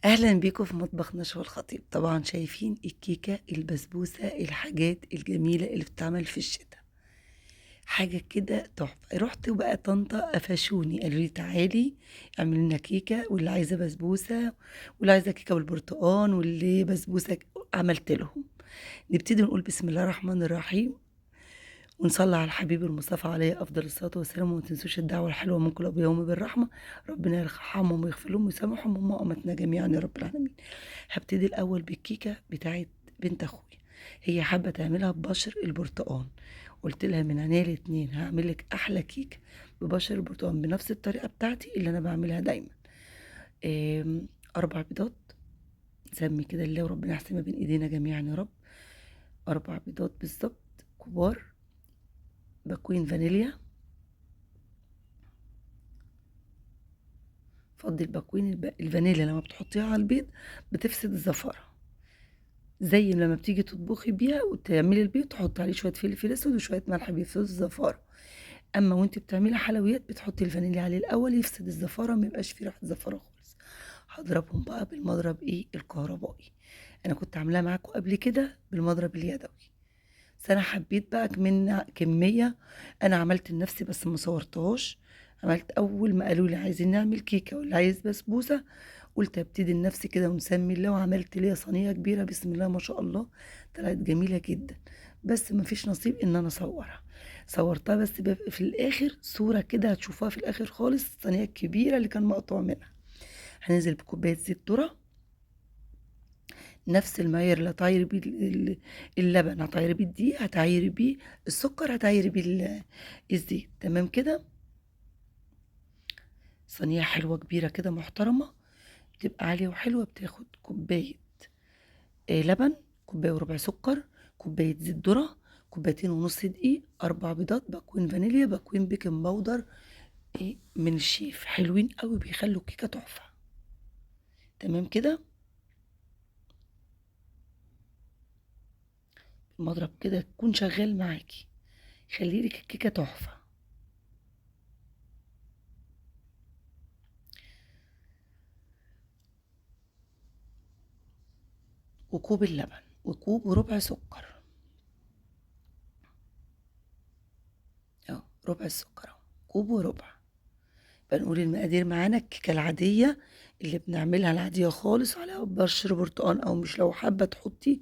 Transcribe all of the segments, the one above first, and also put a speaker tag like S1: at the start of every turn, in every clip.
S1: اهلا بيكم في مطبخ نشوى الخطيب. طبعا شايفين الكيكه، البسبوسه، الحاجات الجميلة اللي بتتعمل في الشتاء، حاجة كده تحفة. رحت بقى طنطا قفشوني، قالوا لي تعالي اعملي لنا كيكة، واللي عايزه بسبوسه، واللي عايزه كيكة بالبرتقال، واللي بسبوسه عملت لهم. نبتدي نقول بسم الله الرحمن الرحيم، ونصلي على الحبيب المصطفى عليه افضل الصلاة والسلام. وما تنسوش الدعوة الحلوة من كل اب يوم بالرحمة، ربنا يرحمهم ويغفر لهم ويسامحهم هم وامتنا جميعا يا رب العالمين. هبتدي الاول بالكيكه بتاعت بنت اخويا، هي حابة تعملها ببشر البرتقال. قلت لها من عينيا الاتنين، هعمل لك احلى كيكة ببشر البرتقال بنفس الطريقة بتاعتي اللي انا بعملها دايما. 4 بيضات، نسمي كده الله وربنا يحسن ما بين ايدينا جميعا يا رب. 4 بيضات بالظبط كبار، باكوين فانيليا، فضي الباكوين الفانيليا لما بتحطيها على البيض بتفسد الزفارة، زي لما بتيجي تطبخي بيها وتعملي البيض تحطي عليه شوية فلفل اسود وشوية ملح بيفسدوا الزفارة. اما وانت بتعملي حلويات بتحطي الفانيليا عليه الاول يفسد الزفارة، ما يبقاش فيه ريحة زفارة خالص. هضربهم بقى بالمضرب الكهربائي، انا كنت عاملاه معاكم قبل كده بالمضرب اليدوي، بس انا حبيت بقى من كمية انا عملت لنفسي بس ما صورتهاش. عملت اول ما قالوا لي عايزين نعمل كيكة واللي عايز بسبوسه، قلت ابتدي لنفسي كده ونسمي الله، وعملت ليا صينية كبيرة بسم الله ما شاء الله، طلعت جميلة جدا، بس ما فيش نصيب ان انا اصورها. صورتها بس في الاخر صوره كده هتشوفوها في الاخر خالص، الصينية الكبيرة اللي كان مقطوع منها. هننزل بكوبايه زيت ذره، نفس المعيار اللي هتعايري بيه اللبن هتعايري بيه الدقيق، هتعايري بيه السكر، هتعايري بيه الزيت. تمام كده. صينية حلوة كبيرة كده محترمه، بتبقى عالية وحلوه. بتاخد كوباية لبن، كوباية وربع سكر، كوباية زيت ذره، كوبايتين ونص دقيق، 4 بيضات، باكوين فانيليا، باكوين بيكنج باودر من الشيف. حلوين قوي، بيخلوا الكيكه تحفة. تمام كده. المضرب كده يكون شغال معاكي، خلي لك الكيكه تحفة. وكوب اللبن وكوب وربع سكر، ربع السكر اهو، كوب وربع. بنقول المقادير معانا. الكيكه العادية اللي بنعملها العادية خالص عليها بشر برتقان او مش، لو حابة تحطي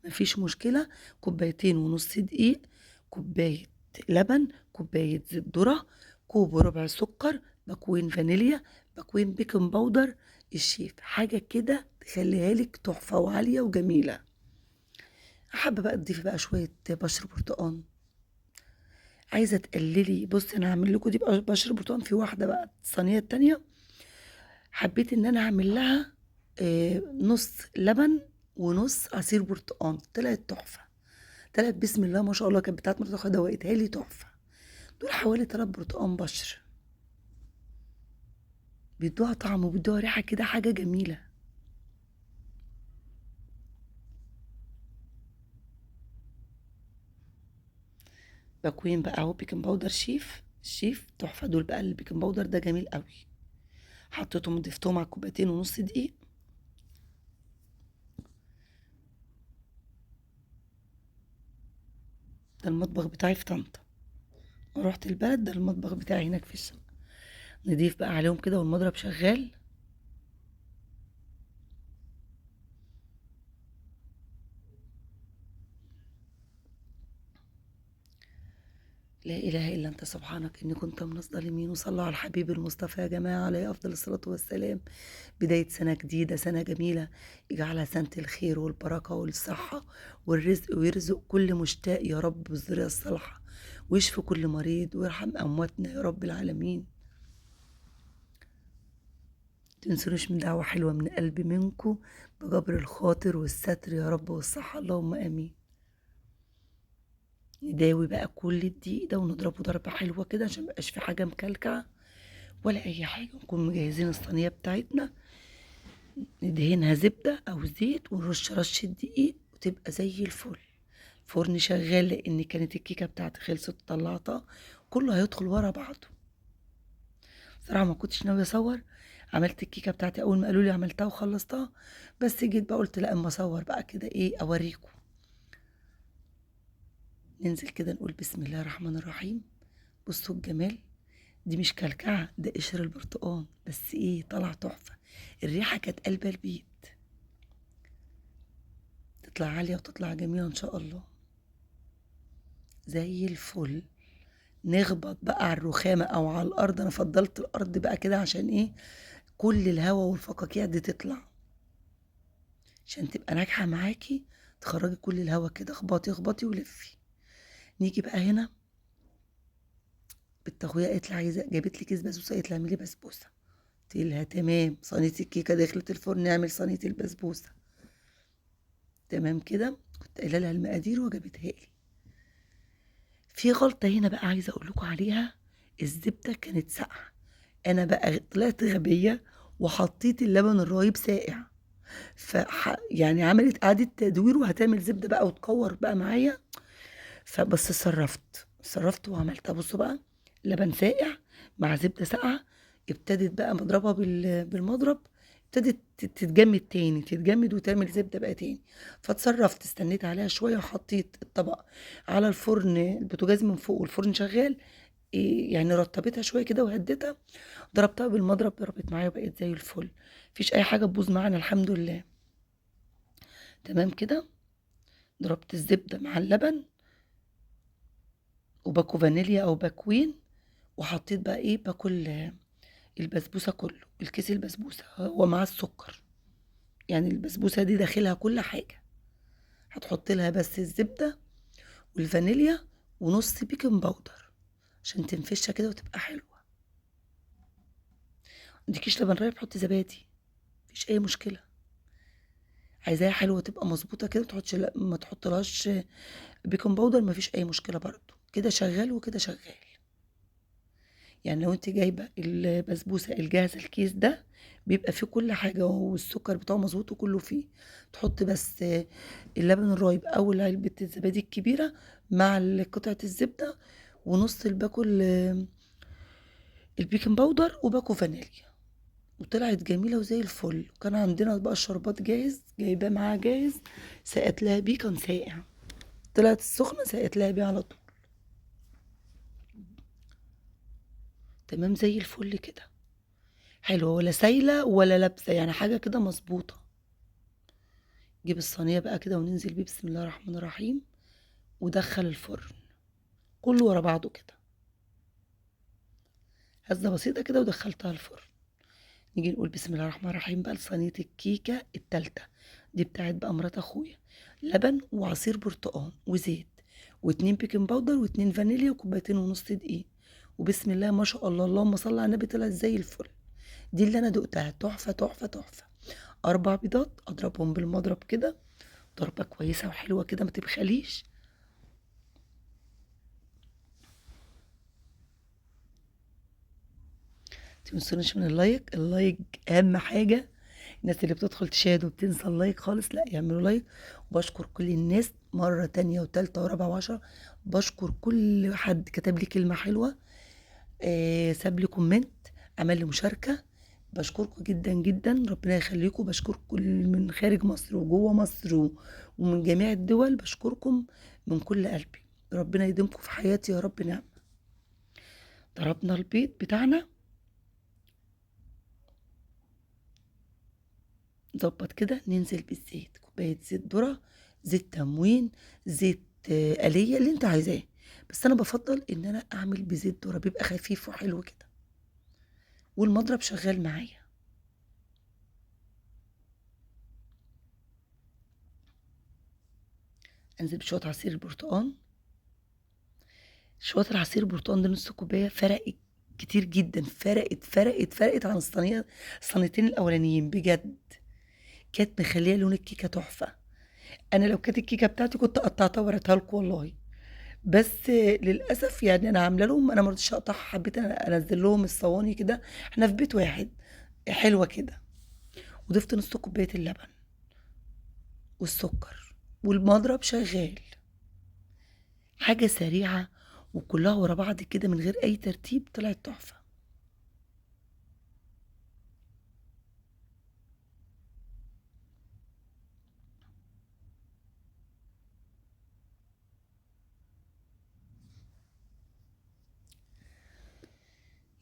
S1: مفيش مشكلة. كوبايتين ونص دقيق، كوباية لبن، كوباية زيت ذره، كوب وربع سكر، باكوين فانيليا، باكوين بيكنج باودر الشيف. حاجة كده تخليها لك تحفة وعاليه وجميلة. حابة بقى تضيفي بقى شوية بشر برتقان، عايزه تقللي. بصي انا هعمل لكم دي بقى بشر برتقان في واحدة بقى. الصينية التانية حبيت ان انا اعمل لها نص لبن ونص عصير برتقان، طلعت تحفة، طلعت بسم الله ما شاء الله. كانت بتاعت مرات اخويا دوقتها لي تحفة. دول حوالي 3 برتقان بشر، بيدوها طعم وبيدوها ريحه كده، حاجة جميلة. باكوين بقى اهو بيكنج باودر شيف، الشيف تحفة. دول بقى البيكنج باودر ده جميل قوي، حطيتهم ضفتهم على كوبايتين ونص دقيق. ده المطبخ بتاعي في طنطا، رحت البلد ده المطبخ بتاعي هناك في الشقة. نضيف بقى عليهم كده والمضرب شغال. لا إله إلا أنت سبحانك إني كنت من الظالمين. وصلوا على الحبيب المصطفى يا جماعة عليه أفضل الصلاة والسلام. بداية سنة جديدة، سنة جميلة، اجعلها سنة الخير والبركة والصحة والرزق، ويرزق كل مشتاق يا رب بالذرية الصالحة، ويشفي كل مريض، ويرحم أمواتنا يا رب العالمين. تنسونوش من دعوة حلوة من قلبي منكم بجبر الخاطر والستر يا رب والصحة، اللهم آمين. نداوي بقى كل الدقيق ده ونضربه ضربة حلوة كده عشان ميبقاش في حاجة مكلكعة ولا أي حاجة. نكون مجهزين الصينية بتاعتنا، ندهنها زبدة أو زيت ونرش رشة دقيق وتبقى زي الفل. الفرن شغال لأن كانت الكيكة بتاعتي خلصت وطلعتها، كله هيدخل ورا بعضه. صراحة ما كنتش ناوية أصور عملت الكيكه بتاعتي اول ما قالوا لي عملتها وخلصتها، بس جيت بقى قلت لا اما اصور بقى كده ايه اوريكم. ننزل كده نقول بسم الله الرحمن الرحيم. بصوا الجمال، دي مش كلكعه، ده قشر البرتقال، بس ايه طلع تحفة. الريحة كانت قلبه البيت، تطلع عالية وتطلع جميلة ان شاء الله زي الفل. نخبط بقى على الرخامه او على الارض، انا فضلت الارض بقى كده عشان ايه كل الهواء والفقاقيع دي تطلع، عشان تبقى ناجحة معاكي. تخرجي كل الهواء كده، اخبطي اخبطي ولفي. نيجي بقى هنا بالتغويه، قالت لي عايزه، جابت لي كيس بسبوسه، قالت لي اعملي بسبوسه. قلت لها تمام. صينية الكيكه دخلت الفرن، نعمل صينية البسبوسه. تمام كده، كنت قايله لها المقادير وجابتها لي. في غلطه هنا بقى عايزه اقول لكم عليها، الزبدة كانت ساقعه، انا بقى طلعت غبية وحطيت اللبن الرايب ساقع، ف يعني عملت اعاده تدوير وهتعمل زبدة بقى وتكور بقى معايا. فبس اتصرفت وعملتها. بصوا بقى، لبن ساقع مع زبدة ساقعه، ابتدت بقى مضربها بالمضرب، ابتدت تتجمد تاني، تتجمد وتعمل زبدة بقى تاني. فاتصرفت، استنيت عليها شوية وحطيت الطبق على الفرن، البوتاجاز من فوق والفرن شغال، يعني رطبتها شوية كده وهديتها، ضربتها بالمضرب، ضربت معايا وبقت زي الفل، مفيش اي حاجة تبوظ معانا الحمد لله. تمام كده، ضربت الزبدة مع اللبن وباكو فانيليا او باكوين، وحطيت بقى ايه باكو البسبوسه كله، الكيس البسبوسه هو مع السكر، يعني البسبوسه دي داخلها كل حاجة، هتحط لها بس الزبدة والفانيليا ونص baking powder عشان تنفشها كده وتبقى حلوة. عندكيش لبن رايب حطي زبادي، مفيش اي مشكلة. عايزاها حلوة تبقى مظبوطة كده، ما تحطش، ما تحطلهاش baking powder، مفيش اي مشكلة برضو. كده شغال وكده شغال. يعني لو انت جايبه البسبوسه الجاهزة الكيس ده بيبقى فيه كل حاجة والسكر بتاعه مظبوط وكله فيه، تحط بس اللبن الرايب او علبة الزبادي الكبيرة مع قطعه الزبدة ونص الباكو ال baking powder وباكو فانيليا، وطلعت جميلة وزي الفل. وكان عندنا بقى الشربات جاهز، جايباه معاها جاهز، سقت لها بيه، كان ساقع، طلعت السخنة سقت لها بيه على طول. تمام زي الفل كده، حلوة ولا سايله ولا لابسه، يعني حاجة كده مظبوطة. جيب الصينية بقى كده وننزل بيه بسم الله الرحمن الرحيم، ودخل الفرن كله ورا بعضه كده، هزه بسيطة كده ودخلتها الفرن. نيجي نقول بسم الله الرحمن الرحيم بقى لصينيه الكيكه التالتة دي، بتاعت بقى مرات اخويا، لبن وعصير برتقان وزيت و2 baking powder و2 فانيليا وكوبايتين ونص دقيق، وبسم الله ما شاء الله اللهم صل على النبي، طلعت زي الفل. دي اللي انا دقتها تحفة تحفة تحفة. 4 بيضات اضربهم بالمضرب كده ضربه كويسة وحلوه كده، ما تبخليش. تنسونيش من ال like، ال like اهم حاجة. الناس اللي بتدخل تشاهد وبتنسى ال like خالص، لا يعملوا like. وبشكر كل الناس مرة تانية وتالتة ورابعه وعشرة، بشكر كل حد كتب لي كلمة حلوة، ساب لي comment، عمل لي مشاركة، بشكركم جدا جدا، ربنا يخليكم. بشكركم كل من خارج مصر وجوه مصر ومن جميع الدول، بشكركم من كل قلبي، ربنا يديمكم في حياتي يا رب. نعمه. ضربنا البيض بتاعنا نظبط كده، ننزل بالزيت، كوباية زيت ذره، زيت تموين، زيت آلية اللي انت عايزاه، بس انا بفضل ان انا اعمل بزيت ذره، بيبقى خفيف وحلو كده. والمضرب شغال معايا. انزل بشوية عصير البرتقال، شوية العصير البرتقال ده نص كوباية، فرقت كتير جدا، فرقت فرقت فرقت عن الصينيتين الاولانيين بجد. كانت مخليه لون الكيكه تحفة. انا لو كانت الكيكه بتاعتي كنت قطعتها ووريتها لكم والله، بس للاسف يعني انا عامله لهم، انا ما رضيتش اقطعها، حبيت انزل لهم الصواني كده، احنا في بيت واحد، حلوة كده. وضفت نص كوباية اللبن والسكر، والمضرب شغال، حاجة سريعة وكلها ورا بعض كده من غير اي ترتيب، طلعت تحفة.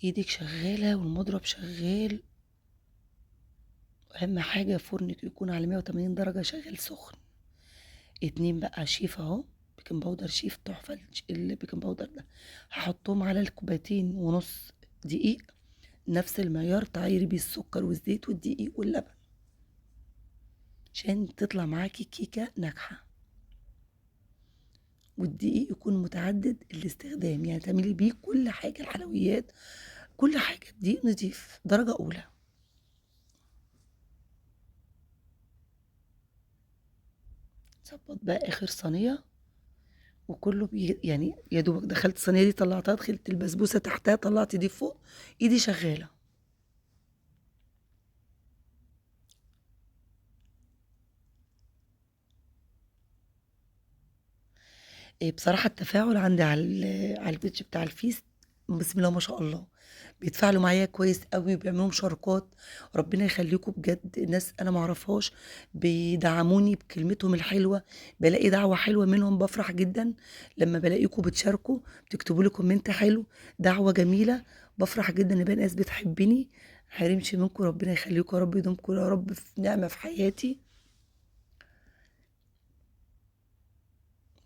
S1: ايدك شغالة والمضرب شغال. اهم حاجة فرنك يكون على 180 درجه شغال سخن. 2 بقى شيف اهو، baking powder شيف تحفة ال baking powder ده. هحطهم على الكوبايتين ونص دقيق، نفس المعيار تعايري بيه السكر والزيت والدقيق واللبن، عشان تطلع معاكي كيكة ناجحة. والدقيق يكون متعدد الاستخدام، يعني تعملي بيه كل حاجة، الحلويات كل حاجة، دقيق نضيف درجه اولى. ظبط بقى اخر صينية، وكله يعني يا دوبك دخلت الصينية دي طلعتها، دخلت البسبوسه تحتها، طلعت دي فوق، ايدي شغالة. بصراحة التفاعل عندي على ال page بتاع الفيس بسم الله ما شاء الله، بيتفاعلوا معايا كويس قوي وبيعملوا مشاركات، ربنا يخليكم بجد. ناس انا معرفهاش بيدعموني بكلمتهم الحلوة، بلاقي دعوه حلوة منهم، بفرح جدا لما بلاقيكم بتشاركوا، بتكتبوا لي comment حلو، دعوه جميلة، بفرح جدا ان بقى ناس بتحبني. حرمش منكم، ربنا يخليكم يا رب، يدومكم يا رب في نعمه في حياتي.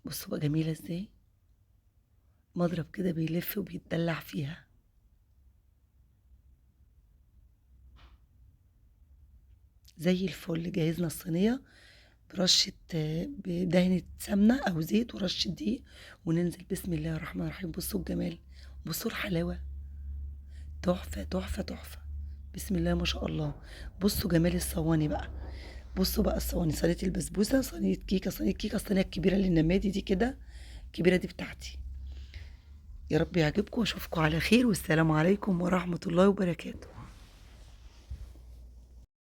S1: بصوا بقى جميلة ازاي، مضرب كده بيلف وبيتدلع فيها. زي الفل. جهزنا الصينية برشة بدهنة سمنة أو زيت ورشة دقيق، وننزل بسم الله الرحمن الرحيم. بصوا الجمال، بصوا الحلاوة، تحفة تحفة تحفة، بسم الله ما شاء الله. بصوا جمال الصواني بقى، بصوا بقى الصواني، صينية البسبوسة، صينية كيكة، صينية كيكة، الصينية الكبيرة اللي النمادي دي كده الكبيرة دي بتاعتي. يا رب يعجبكم واشوفكم على خير، والسلام عليكم ورحمة الله وبركاته.